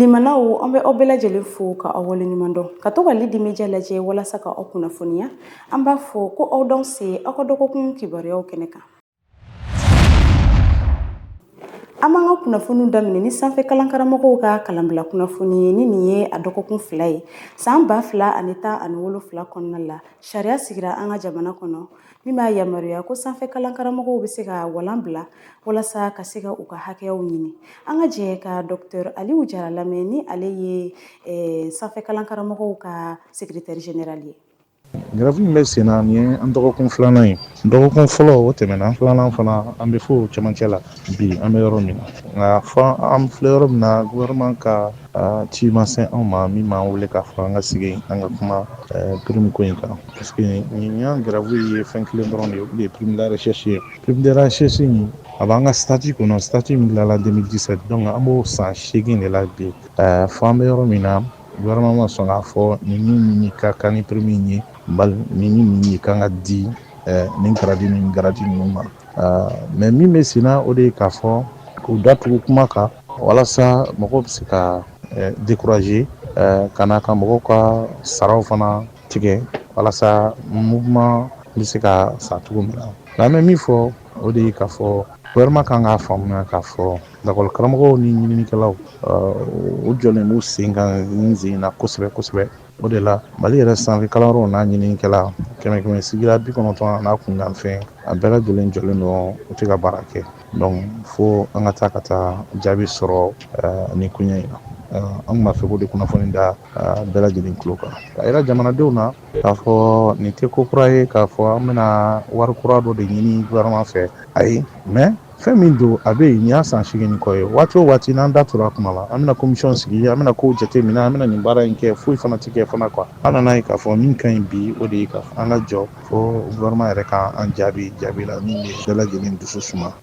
Limanaw, an bɛ aw bɛɛ lajɛlen fo ka aw waleɲuman dɔn ka to ka Lidi Media lajɛ walasa ka aw kunnafoniya. An b'a fɔ ko aw danse aw ka dɔgɔkun kibaruyaw kɛnɛ kan. An b'an ka kunnafoniw daminɛ ni sanfɛ kalankaramɔgɔw ka kalanbila kunnafoni ye. Ni nin ye a dɔgɔkun 2 ye, san 2017 kɔnɔna la, sariya sigira an ka jamana kɔnɔ min b'a yamaruya ko sanfɛ kalankaramɔgɔw bɛ se ka walan bila walasa ka se ka u ka hakɛyaw ɲini. An ka jɛ ka Docteur Aliou Jara lamɛn, ni ale ye sanfɛ kalankaramɔgɔw ka secrétaire général ye. Grève min bɛ sen na, nin ye an dɔgɔkun filanan ye. Dɔgɔkun fɔlɔ, o tɛmɛna. Filanan fana, an bɛ fo cɛmancɛ la bi, an bɛ yɔrɔ min na. Nka fɔ an filɛ yɔrɔ min na, gouvernement ka ci ma se anw ma min b'an wele k'a fɔ an ka sigi, an ka kuma prime ko in kan, parce que nin y'an grève ye fɛn kelen dɔrɔn de ye, o de ye prime de la recherche ye. Prime de la recherche in, a b'an ka statut kɔnɔ, statut min dilanna 2017. Donc an b'o san 8 de la bi. Fo an bɛ yɔrɔ min na, gouvernement ma sɔn k'a fɔ nin ni nin ka kan ni prime in ye, bali nin ni nin kan ka di nin grade ni grade ninnu ma. Mais min bɛ sen na, o de ye k'a fɔ k'u datugu kuma kan walasa mɔgɔw bɛ se ka décourager ka na ka mɔgɔw ka saraw fana tigɛ, walasa mouvement bɛ se ka sa cogo min na. Nka an bɛ min fɔ, o de ye k'a fɔ gouvernement kan k'a faamuya k'a fɔ lakɔli karamɔgɔw ni ɲininikɛlaw, u jɔlen b'u sen kan nin sen in na kosɛbɛ kosɛbɛ. O de la, Mali yɛrɛ sanfɛ kalanyɔrɔw n'a ɲininikɛla, kɛmɛ kɛmɛ sigira 90 n'a kunkanfɛn, a bɛɛ lajɛlen jɔlen don, u tɛ ka baara kɛ. Donc fo an ka taa ka taa jaabi sɔrɔ nin koɲɛ in na. An tun b'a fɛ k'o de kunnafoni da bɛɛ lajɛlen tulo kan, ka yira jamanadenw na k'a fɔ nin tɛ ko kura ye, k'a fɔ an bɛna wari kura dɔ de ɲini gouvernement fɛ. Ayi, mais fɛn min don, a bɛ yen, nin y'a san 8 kɔ ye. Waati o waati n'an da tora kuma la, an bɛna commission sigi, an bɛna kow jateminɛ, an bɛna nin baara in kɛ, foyi fana tɛ kɛ fana quoi. An nana ye k'a fɔ min ka ɲi bi, o de ye k'a fɔ an ka jɔ fo gouvernement yɛrɛ ka an jaabi jaabi la min bɛ bɛɛ lajɛlen dusu suma.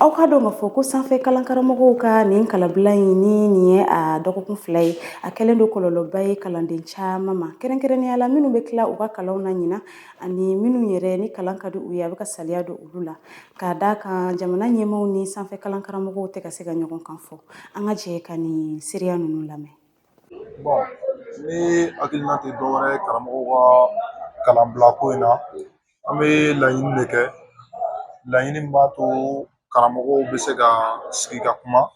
Aw ka dɔn k'a fɔ ko sanfɛ kalankaramɔgɔw ka nin kalanbila in, ni nin ye a dɔgɔkun 2 ye, a kɛlen don kɔlɔlɔba ye kalanden caman ma, kɛrɛnkɛrɛnnenya la minnu bɛ tila u ka kalanw na ɲinan, ani minnu yɛrɛ ni kalan ka di u ye, a bɛ ka saliya don olu la, k'a d'a kan jamana ɲɛmaaw ni sanfɛ kalankaramɔgɔw tɛ ka se ka ɲɔgɔn kan fɔ. An ka jɛ ka nin seereya ninnu lamɛn. Bon, ne hakilina tɛ dɔwɛrɛ ye karamɔgɔw ka kalanbila ko in na. An bɛ laɲini de kɛ, laɲini min b'a to karamɔgɔw bɛ se ka sigi ka kuma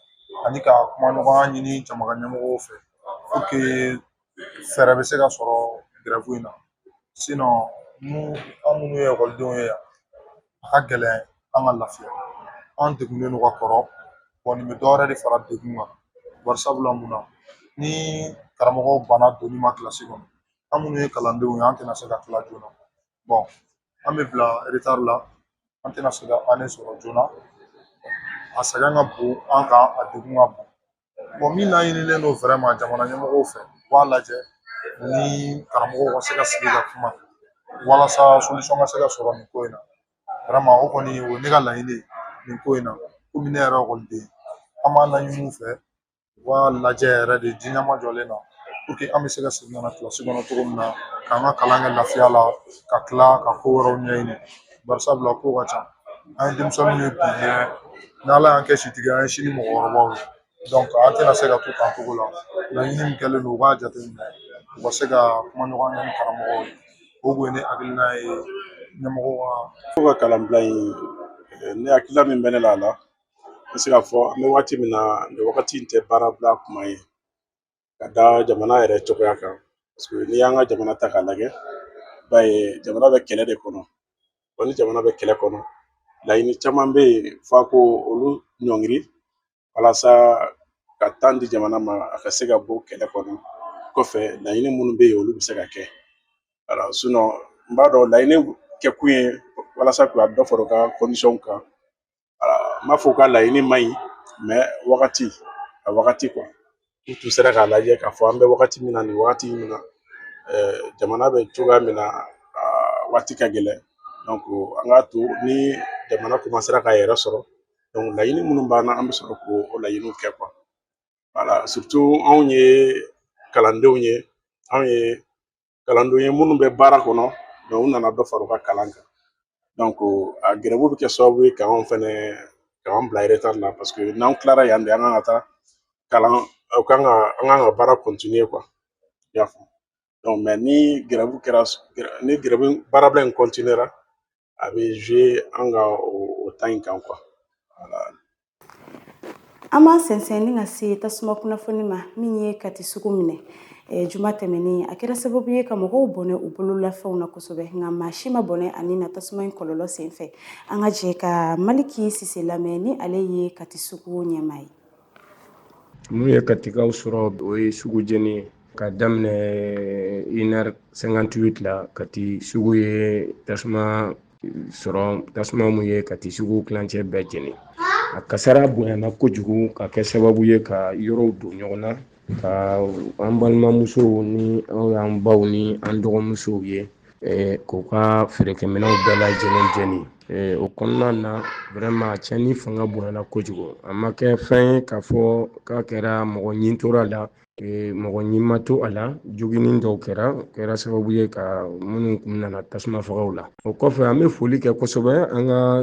ani ka kumaɲɔgɔnya ɲini jamana ɲɛmɔgɔw fɛ, pour que fɛɛrɛ bɛ se ka sɔrɔ grève in na. Sinon, an minnu ye ekɔlidenw ye yan, a ka gɛlɛn an ka lafiya. An degunnen don ka kɔrɔ. Bon, nin bɛ dɔwɛrɛ de fara degun kan. Bari sabula, mun na ni karamɔgɔw banna donni ma kilasi kɔnɔ, an minnu ye kalandenw ye, an tɛna se ka kila joona. Bon, an bɛ bila retard la, an tɛna se ka année sɔrɔ joona. A sɛgɛn ka bon an kan, a degun ka bon. Bon, min laɲinilen don vraiment jamana ɲɛmɔgɔw fɛ, u b'a lajɛ ni karamɔgɔw ka se ka sigi ka kuma walasa solution ka se ka sɔrɔ nin ko in na. Vraiment, o kɔni, o ye ne ka laɲini ye nin ko in na. Komi ne yɛrɛ ye ekɔliden, an b'a laɲini u fɛ, u b'a lajɛ yɛrɛ de ji ɲɛma jɔlen na, pour que an bɛ se ka segin ka na kilasi kɔnɔ cogo min na, k'an ka kalan kɛ lafiya la, ka tila ka ko wɛrɛw ɲɛɲini. Bari sabula, ko ka ca. An ye denmisɛnninw ye bi, mɛ n'Ala y'an kɛ sitigi ye, an ye sini mɔgɔkɔrɔbaw ye. Donc an tɛna se ka to tan cogo la. Laɲini min kɛlen don, u k'a jateminɛ, u ka se ka kuma ɲɔgɔn kɛ ni karamɔgɔw ye. O kun ye ne hakilina ye ɲɛmɔgɔw ka. Fo ka kalanbila in, ne hakilina min bɛ ne la a la, n bɛ se k'a fɔ an bɛ waati min na, nin wagati in tɛ baara bila kuma ye, ka da jamana yɛrɛ cogoya kan, parce que n'i y'an ka jamana ta k'a lajɛ, i b'a ye jamana bɛ kɛlɛ de kɔnɔ. Wa ni jamana bɛ kɛlɛ kɔnɔ, laɲini caman bɛ yen f'a ko olu ɲɔngiri walasa ka temps di jamana ma, a ka se ka bɔ kɛlɛ kɔnɔ. Kɔfɛ, laɲini minnu bɛ yen, olu bɛ se ka kɛ. Voilà, sinon n b'a dɔn laɲini kɛkun ye walasa ka dɔ fara u ka condition kan. N b'a fɔ u ka laɲini man ɲi, mais wagati a wagati quoi, u tun sera k'a lajɛ k'a fɔ an bɛ wagati min na, nin wagati in na, jamana bɛ cogoya min na, waati ka gɛlɛn. Donc an k'a to ni jamana commencera k'a yɛrɛ sɔrɔ, donc laɲini minnu b'an na, an bɛ sɔrɔ k'o laɲiniw kɛ quoi. Voilà, surtout anw ye kalandenw ye, anw ye kalandenw ye minnu bɛ baara kɔnɔ, donc u nana dɔ fara u ka kalan kan. Donc a grève bɛ kɛ sababu ye k'anw fɛnɛ k'an bila retard la, parce que n'an tilara yan de, an kan ka taa kalan. O kan ka an kan ka baara continuer quoi, i y'a faamu. Donc mais ni grève kɛra, ni grève baarabila in continuera, a bɛ jouer an ka o temps in kan quoi, voilà. An b'an sɛnsɛn ni ka se tasuma kunnafoni ma min ye Kati sugu minɛ juma tɛmɛnen. A kɛra sababu ye ka mɔgɔw bɔnɛ u bololafɛnw na kosɛbɛ, nka maa si ma bɔnɛ ani na tasuma in kɔlɔlɔ senfɛ. An ka jɛ ka Maliki Sise lamɛn, ni ale ye Kati sugu ɲɛmaa ye. Mun ye Katikaw sɔrɔ, o ye sugu jeni ye. Ka daminɛ 1h58 la, Kati sugu ye tasuma sɔrɔ, tasuma mun ye Kati sugu kilancɛ bɛɛ jeni. A kasara bonyana kojugu ka kɛ sababu ye ka yɔrɔw don ɲɔgɔn na, ka an balimamusow ni anw y'an baw ni an dɔgɔmusow ye k'u ka feerekɛminɛw bɛɛ lajɛlen jeni. O kɔnɔna na, vraiment, tiɲɛni fanga bonyana kojugu. A ma kɛ fɛn ye k'a fɔ k'a kɛra mɔgɔ ɲin tora la, mɔgɔ ɲin ma to a la. Jogini dɔw kɛra sababu ye ka minnu kun nana tasuma fagaw la. O kɔfɛ, an bɛ foli kɛ kosɛbɛ an ka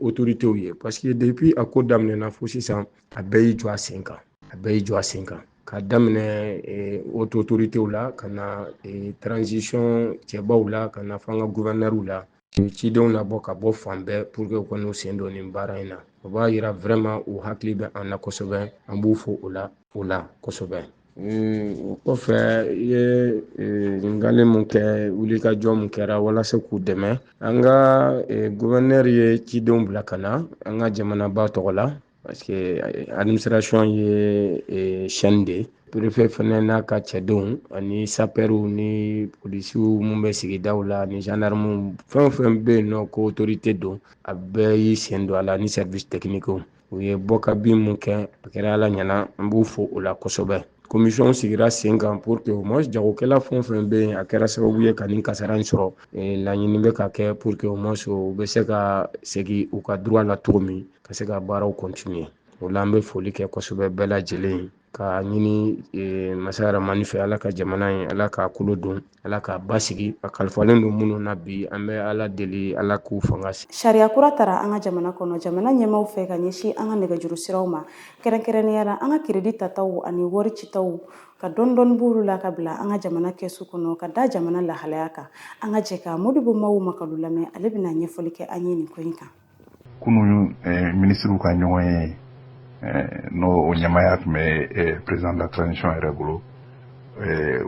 autorités ye, parce que depuis a ko daminɛna fo sisan, a bɛɛ y'i jɔ a sen kan, a bɛɛ y'i jɔ a sen kan, ka daminɛ haute autorités la, ka na transition cɛbaw la, ka na fo an ka gouverneur la. U ye cidenw labɔ ka bɔ fan bɛɛ pour que u ka n'u sen don nin baara in na. O b'a yira vraiment u hakili bɛ an na kosɛbɛ. An b'u fo o la kosɛbɛ. O kɔfɛ, i ye ɲininkali mun kɛ, wulikajɔ mun kɛra walasa k'u dɛmɛ, an ka gouverneur ye cidenw bila ka na an ka jamanaba tɔgɔ la, parce que administration ye chaîne de ye. Préfet fɛnɛ n'a ka cɛdenw ani sapeurw ni polisiw mun bɛ sigidaw la ni gendarmew, fɛn o fɛn bɛ yen nɔ ko autorité don, a bɛɛ y'i sen don a la, ni service technique. U ye bɔ ka bin mun kɛ, a kɛra Ala ɲɛna, an b'u fo o la kosɛbɛ. Commission sigira sen kan pour que au moins jagokɛla fɛn o fɛn bɛ yen, a kɛra sababu ye ka nin kasara in sɔrɔ, laɲini bɛ ka kɛ pour que au moins u bɛ se ka segin u ka droit la cogo min, ka se ka baaraw continuer. O la, an bɛ foli kɛ kosɛbɛ bɛɛ lajɛlen, ka ɲini masa Ramani fɛ, Ala ka jamana in, Ala k'a kolo don, Ala k'a basigi. A kalifalen don minnu na bi, an bɛ Ala deli, Ala k'u fanga. Sariya kura tara an ka jamana kɔnɔ, jamana ɲɛmaw fɛ, ka ɲɛsin an ka nɛgɛjuru siraw ma, kɛrɛnkɛrɛnnenya la an ka crédit tataw ani wari citaw, ka dɔɔni dɔɔni b'olu la ka bila an ka jamana kɛsu kɔnɔ, ka da jamana lahalaya kan. An ka jɛ ka Modibo Maw Makalu lamɛn, ale bɛna ɲɛfɔli kɛ an ye nin ko in kan. Kunun, minisiriw ka ɲɔgɔn ye, n'o o ɲɛmaaya tun bɛ président de la transition yɛrɛ bolo,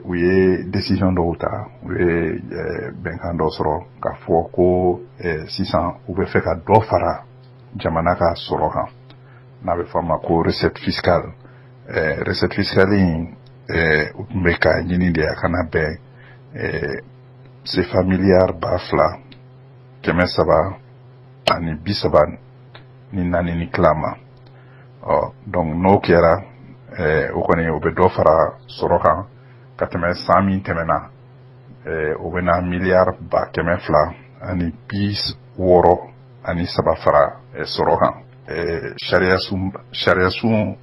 u ye décision dɔw ta, u ye bɛnkan dɔ sɔrɔ k'a fɔ ko sisan u bɛ fɛ ka dɔ fara jamana ka sɔrɔ kan, n'a bɛ fɔ a ma ko recette fiscale. Recette fiscale in, u tun bɛ ka ɲini de a kana bɛn CFA miliyari 2334 ni tila ma. Ɔ donc n'o kɛra, o kɔni o bɛ dɔ fara sɔrɔ kan ka tɛmɛ san min tɛmɛna, o bɛ na miliyari 263 fara sɔrɔ kan. Sariyasun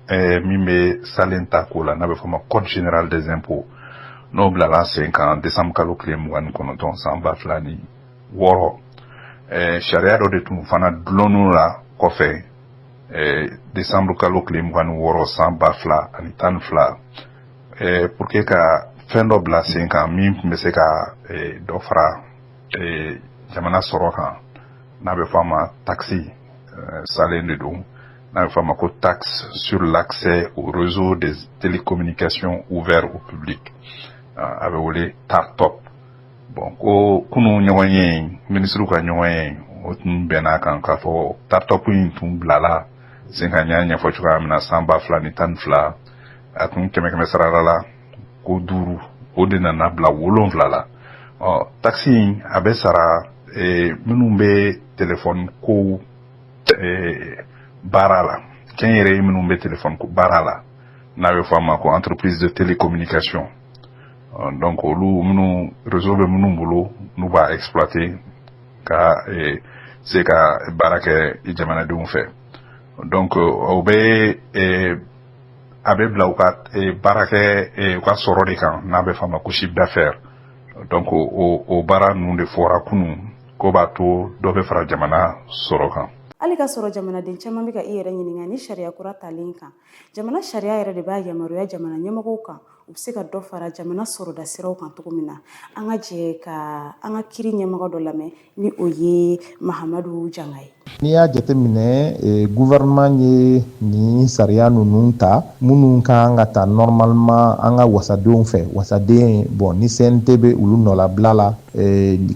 min bɛ salen ta ko la, n'a bɛ fɔ o ma Code général des impôts, n'o bilala sen kan décembre kalo tile 29 san 2006, sariya dɔ de tun fana dulonn'o la kɔfɛ décembre kalo tile 26 san 2012, pour que ka fɛn dɔ bila sen kan min tun bɛ se ka dɔ fara jamana sɔrɔ kan, n'a bɛ fɔ a ma taxe salen de don, n'a bɛ fɔ a ma ko taxe sur l'accès au réseau des télécommunications ouvert au public, a bɛ wele TARTOP. Bon, ko kunun ɲɔgɔn ye, minisiriw ka ɲɔgɔn ye, o tun bɛn'a kan k'a fɔ TARTOP in tun bilala sen kan, n y'a ɲɛfɔ cogoya min na, san 2012, a tun kɛmɛ kɛmɛ sarada la ko 5, o de nana bila 7 la. Ɔ taxe in a bɛ sara minnu bɛ telefɔni kow baara la, kɛnyɛrɛye minnu bɛ telefɔni ko baara la, n'a bɛ fɔ a ma ko entreprise de télécommunication. Donc olu minnu réseau bɛ minnu bolo, n'u b'a exploiter ka se ka baara kɛ jamanadenw fɛ. Donc o bɛ a bɛ bila u ka baara kɛ u ka sɔrɔ de kan, n'a bɛ fɔ a ma ko chiffre d'affaires. Donc o baara ninnu de fɔra kunun, k'o b'a to dɔ bɛ fara jamana sɔrɔ kan. Hali ka sɔrɔ jamanaden caman bɛ ka i yɛrɛ ɲininka ni sariya kura talen kan, jamana sariya yɛrɛ de b'a yamaruya jamana ɲɛmɔgɔw kan, u bɛ se ka dɔ fara jamana sɔrɔda siraw kan cogo min na. An ka jɛ ka an ka kiri ɲɛmɔgɔ dɔ lamɛn, ni o ye Mahamadu Janga ye. N'i y'a jateminɛ, gouvernement ye nin sariya ninnu ta minnu ka kan ka ta normalement an ka wasadenw fɛ, wasaden, bon, ni CNT bɛ olu nɔlabila la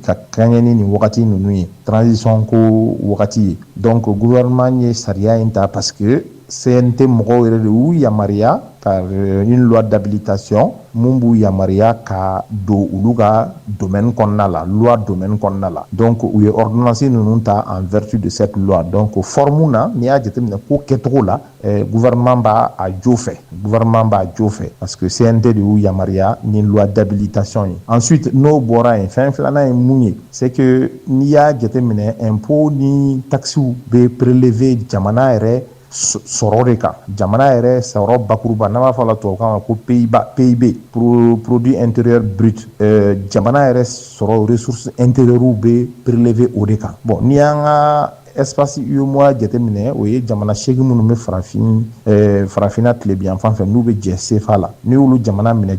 ka kɛɲɛ ni nin wagati ninnu ye, transition ko wagati ye. Donc gouvernement ye sariya in ta parce que CNT mɔgɔw yɛrɛ de y'u yamaruya par une loi d'habilitation mun b'u yamaruya ka don olu ka domaine kɔnɔna la, loi domaine kɔnɔna la. Donc u ye ordonnance ninnu ta en vertu de cette loi. Donc forme na, n'i y'a jateminɛ ko kɛcogo la, gouvernement b'a a jo fɛ, gouvernement b'a jo fɛ parce que CNT de y'u yamaruya ni loi d'habilitation ye. Ensuite, n'o bɔra yen, fɛn filanan ye mun ye? C'est que n'i y'a jateminɛ, impôt ni taxes bɛ prélever jamana yɛrɛ sɔrɔ de kan. Jamana yɛrɛ sɔrɔ bakuruba, n'an b'a fɔ a la tubabukan na ko PIB, PIB, produit intérieur brut, jamana yɛrɛ sɔrɔ, ressources intérieures bɛ prélever o de kan. Bon, n'i y'an ka espace UEMOA jateminɛ, o ye jamana 8 minnu bɛ farafinna tilebiyanfan fɛ, n'u bɛ jɛ CFA la, n'i y'olu jamana minɛ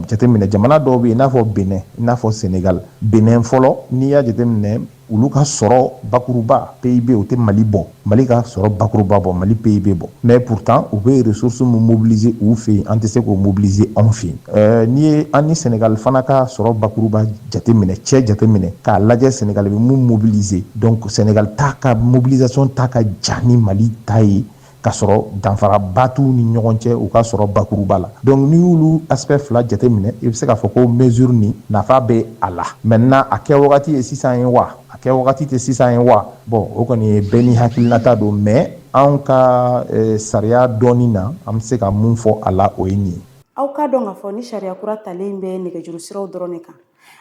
jateminɛ, jamana dɔw bɛ yen i n'a fɔ Benin, i n'a fɔ Sénégal. Benin fɔlɔ, n'i y'a jateminɛ, olu ka sɔrɔ bakuruba, PIB, o tɛ Mali bɔ, Mali ka sɔrɔ bakuruba bɔ, Mali PIB bɔ, mais pourtant u bɛ ressources mun mobiliser u fɛ yen, an tɛ se k'o mobiliser anw fɛ yen. N'i ye an ni Sénégal fana ka sɔrɔ bakuruba jateminɛ, cɛ jateminɛ k'a lajɛ, Sénégal bɛ mun mobiliser, donc Sénégal ta ka mobilisation ta ka jan ni Mali ta ye, ka sɔrɔ danfaraba t'u ni ɲɔgɔn cɛ u ka sɔrɔ bakuruba la. Donc n'i y'olu aspect fila jateminɛ, i bɛ se k'a fɔ ko mesure nin nafa bɛ a la. Maintenant, a kɛ wagati ye sisan ye wa, a kɛ wagati tɛ sisan ye wa, bon, o kɔni ye bɛɛ ni hakilinata don, mais anw ka sariya dɔɔni na, an bɛ se ka mun fɔ a la, o ye nin ye. Aw k'a dɔn k'a fɔ ni sariya kura talen bɛ nɛgɛjuru siraw dɔrɔn de kan,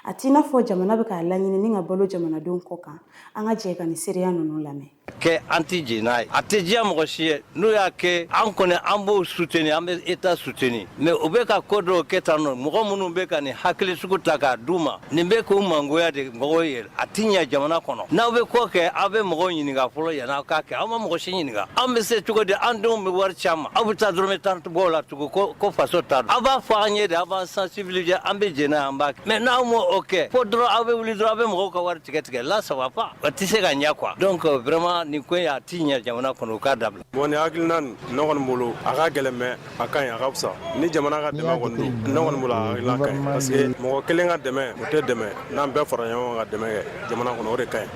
a t'i n'a fɔ jamana bɛ k'a laɲini ni ka balo jamanadenw kɔ kan. An ka jɛ ka nin seereya ninnu lamɛn. Kɛ an tɛ jɛn n'a ye, a tɛ diya mɔgɔ si ye. N'u y'a kɛ, an kɔni an b'o soutenir, an bɛ État soutenir, mais u bɛ ka ko dɔw kɛ tan nɔ, mɔgɔ minnu bɛ ka nin hakili sugu ta k'a d'u ma, nin bɛ k'u mangoya de mɔgɔw ye. A ti ɲɛ jamana kɔnɔ. N'aw bɛ ko kɛ, aw bɛ mɔgɔw ɲininka fɔlɔ yanni aw k'a kɛ. Aw ma mɔgɔ si ɲininka. An bɛ se cogo di? An denw bɛ wari ci an ma, aw bɛ taa dɔrɔmɛ 10 bɔ la tugun ko faso ta don. Aw b'a fɔ an ye de, aw b'an sensibiliser, an bɛ jɛn n'a ye, an b'a kɛ, mais n'aw m'o kɛ fo dɔrɔn aw bɛ wuli dɔrɔn, aw bɛ mɔgɔw ka wari tigɛ tigɛ là, ça va pas, o tɛ se ka ɲɛ quoi. Donc vraiment, nin ko in, a ti ɲɛ jamana kɔnɔ, u k'a dabila. Bon, nin hakilina nin, ne kɔni bolo, a ka gɛlɛn, mais a ka ɲi, a ka fisa ni jamana ka dɛmɛ kɔni don. Ne kɔni bolo, a hakilina ka ɲi parce que mɔgɔ kelen ka dɛmɛ, o tɛ dɛmɛ. N'an bɛɛ fara ɲɔgɔn kan ka dɛmɛ kɛ jamana kɔnɔ, o de ka ɲi.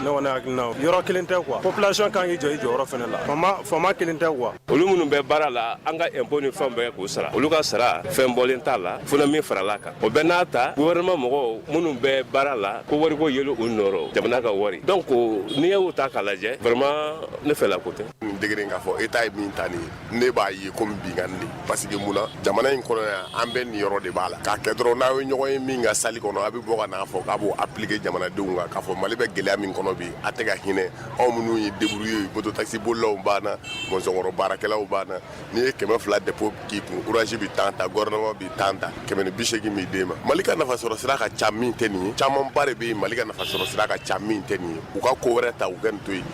Ne kɔni hakilina, yɔrɔ kelen tɛ quoi, population kan k'i jɔ i jɔyɔrɔ fɛnɛ la, faama kelen tɛ quoi. Olu minnu bɛ baara la, an ka impôt ni fɛnw bɛɛ k'u sara, olu ka sara fɛn bɔlen t'a la fo na min farala kan. O bɛɛ n'a ta, gouvernement mɔgɔw minnu bɛ baara la, ko wariko yeli u nɔrɔ, jamana ka wari. Donc n'i y'o ta k'a lajɛ, vraiment, ne fɛla ko tɛ. Nin degré k'a fɔ État ye min ta nin ye, ne b'a ye komi binkanni de, parce que mun na, jamana in kɔnɔ yan, an bɛɛ nin yɔrɔ de b'a la k'a kɛ dɔrɔn. N'aw ye ɲɔgɔn ye min ka salle kɔnɔ, a bɛ bɔ ka n'a fɔ k'a b'o appliquer jamanadenw kan, k'a fɔ Mali bɛ gɛlɛya min kɔnɔ bi, a tɛ ka hinɛ anw minnu ye débrouillé, moto taxi bolilaw b'an na, mɔnsɔnkɔrɔ baarakɛlaw b'an na. N'i ye 200 dépôt k'i kun, Orange bɛ 10 ta, gouvernement bɛ 10 ta, 180 b'i d'e ma. Mali ka nafasɔrɔ sira ka ca min tɛ nin ye, camanba de bɛ yen. Mali ka nafasɔrɔ sira ka ca min tɛ nin ye, u ka ko wɛrɛ ta, u kɛ nin to yen.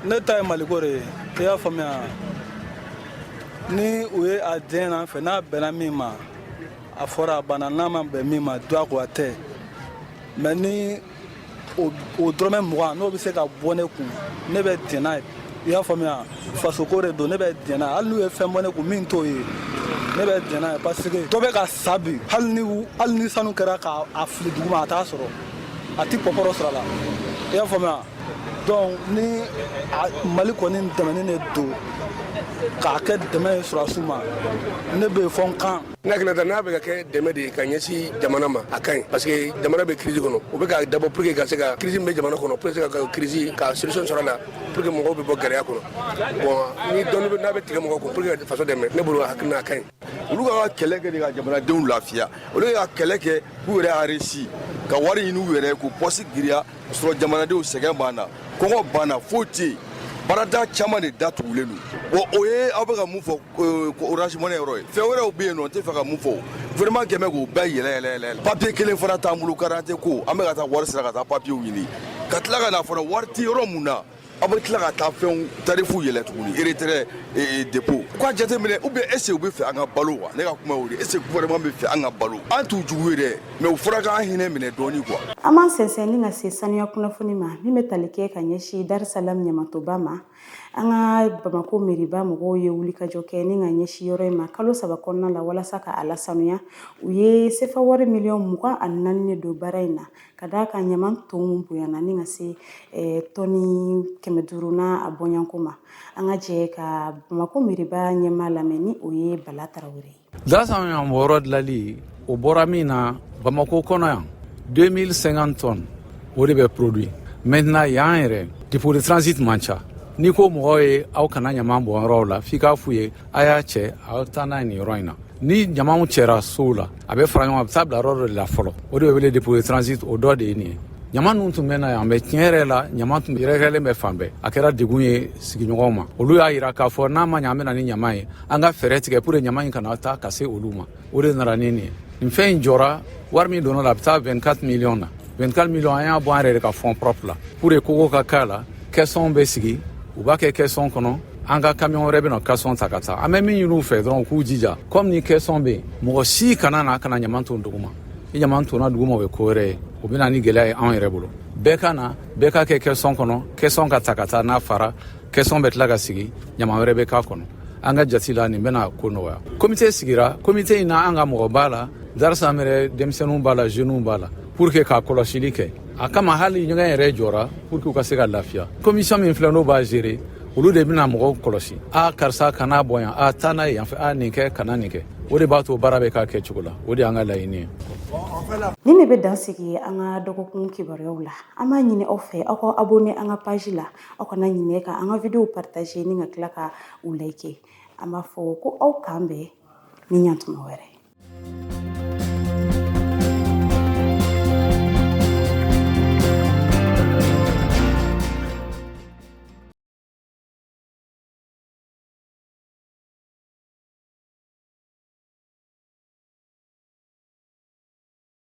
Ne ta ye Maliko de ye, i y'a faamuya? Ni u ye a diɲɛ an fɛ, n'a bɛnna min ma, a fɔra, a banna. N'a ma bɛn min ma, diyagoya tɛ. Mais ni o dɔrɔmɛ 20, n'o bɛ se ka bɔ ne kun, ne bɛ diɲɛ n'a ye, i y'a faamuya? Fasoko de don, ne bɛ diɲɛ n'a ye. Hali n'u ye fɛn bɔ ne kun min t'o ye, ne bɛ diɲɛ n'a ye, parce que dɔ bɛ ka sa bi. Hali ni sanu kɛra k'a fili duguma, a t'a sɔrɔ, a ti pɔpɔrɔ sɔrɔ a la, i y'a faamuya? Donc ni Mali kɔni dɛmɛni de don k'a kɛ dɛmɛ ye sɔrɔdasiw ma, ne bɛ fɔ n kan. Ne hakilina, n'a bɛ ka kɛ dɛmɛ de ye ka ɲɛsin jamana ma, a ka ɲi, parce que jamana bɛ crise kɔnɔ. U bɛ ka dabɔ pour que ka se ka crise min bɛ jamana kɔnɔ, pour que ka crise ka solution sɔrɔ a la, pour que mɔgɔw bɛ bɔ gɛlɛya kɔnɔ. Bon, ni dɔɔni n'a bɛ tigɛ mɔgɔw kun pour que ka faso dɛmɛ, ne bolo, hakilina, a ka ɲi. Olu ka kɛlɛ kɛ de ka jamanadenw lafiya. Olu ka kɛlɛ kɛ k'u yɛrɛ enrichi, ka wari ɲini u yɛrɛ, k'u poche giriya, sɔrɔ jamanadenw sɛgɛn b'an na, kɔngɔ banna, foyi tɛ yen, baarada caman de datugulen don. Bon, o ye aw bɛ ka mun fɔ ko Orange Money yɔrɔ ye. Fɛn wɛrɛw bɛ yen nɔ, n tɛ fɛ ka mun fɔ. Gouvernement kɛmɛ k'o bɛɛ yɛlɛ yɛlɛ yɛlɛ. Papier kelen fana t'an bolo, carte ko an bɛ ka taa wari sara ka taa papier ɲini, ka tila ka na fana wari tɛ yɔrɔ mun na. Aw bɛ tila ka taa fɛnw tarifu yɛlɛ tuguni, retrait, dépôt. U k'a jateminɛ, ou bien est ce que u bɛ fɛ an ka balo wa? Ne ka kuma y'o de ye. Est ce que gouvernement bɛ fɛ an ka balo? An t'u jugu ye dɛ, mais u fɔra k'an hinɛ minɛ dɔɔni quoi. An b'an sɛnsɛn ni ka se sanuya kunnafoni ma min bɛ tali kɛ ka ɲɛsin Darusalam ɲamatoba ma. An ka Bamako meriba mɔgɔw ye wulikajɔ kɛ ni ka ɲɛsin yɔrɔ in ma kalo 3 kɔnɔna la walasa ka a lasanuya. U ye sefa wari miliyɔn 24 de don baara in na, ka d'a kan ɲaman ton bonyana ni ka se tɔni 500 n'a a bɔɲɔgɔnko ma. An ka jɛ ka Bamako meriba ɲɛmaa lamɛn, ni o ye Bala Tarawele ye. Darussalam ɲamanbɔnyɔrɔ dilali, o bɔra min na Bamako kɔnɔ yan, 2050 tonnes, o de bɛ produit. Maintenant, yan yɛrɛ, dépôt de transit man ca. N'i ko mɔgɔw ye aw kana ɲaman bɔn yɔrɔw la, f'i k'a f'u ye a y'a cɛ, aw taa n'a ye nin yɔrɔ in na. Ni ɲamanw cɛra sow la, a bɛ fara ɲɔgɔn, a bɛ taa bila yɔrɔ dɔ de la fɔlɔ, o de bɛ wele dépôt de transit. O dɔ de ye nin ye. Ɲama ninnu tun bɛ na yan, mɛ tiɲɛ yɛrɛ la, ɲama tun yɛrɛkɛlen bɛ fan bɛɛ. A kɛra degun ye sigiɲɔgɔnw ma. Olu y'a yira k'a fɔ n'a ma ɲɛ an bɛ na ni ɲama ye, an ka fɛɛrɛ tigɛ pour ɲama in kana taa ka se olu ma. O de nana ni nin ye. Nin fɛn in jɔra, wari min donna la, a bɛ taa 24 millions na. 24 millions, an y'a bɔ an yɛrɛ de ka fonds propre la pour que kogo ka k'a la. Caisson bɛ sigi, u b'a kɛ caisson kɔnɔ, an ka camion wɛrɛ bɛna caisson ta ka taa. An bɛ min ɲini u fɛ dɔrɔn, u k'u jija, comme ni caisson bɛ yen, mɔgɔ si kana na ka na ɲaman ton duguma. Ni ɲaman tonna duguma, o ye ko wɛrɛ ye, o bɛ na ni gɛlɛya ye anw yɛrɛ bolo. Bɛɛ ka na, bɛɛ ka kɛ caisson kɔnɔ, caisson ka ta ka taa. N'a fara, caisson bɛ tila ka sigi, ɲaman wɛrɛ bɛ k'a kɔnɔ. An ka jati la, nin bɛna ko nɔgɔya. Komite sigira, komite in na, an ka mɔgɔ b'a la, Darussalam yɛrɛ denmisɛnninw b'a la, jeunes b'a la, pour que ka kɔlɔsili kɛ a kama. Hali ɲɛgɛn yɛrɛ jɔra pour que u ka se ka lafiya. Commission min filɛ, n'o b'a gérer, olu de bɛna mɔgɔw kɔlɔsi: a karisa, kana bɔ yan, a taa n'a ye yan fɛ, a nin kɛ, kana nin kɛ. O de b'a to baara bɛ k'a kɛcogo la. O de y'an ka laɲini ye. Nin de bɛ dan sigi an ka dɔgɔkun kibaruyaw la. An b'a ɲini aw fɛ, aw ka abonné an ka page la. Aw kana ɲinɛ ka an ka vidéo partager ni ka tila ka u like. An b'a fɔ ko aw k'an bɛn ni ɲantuma wɛrɛ.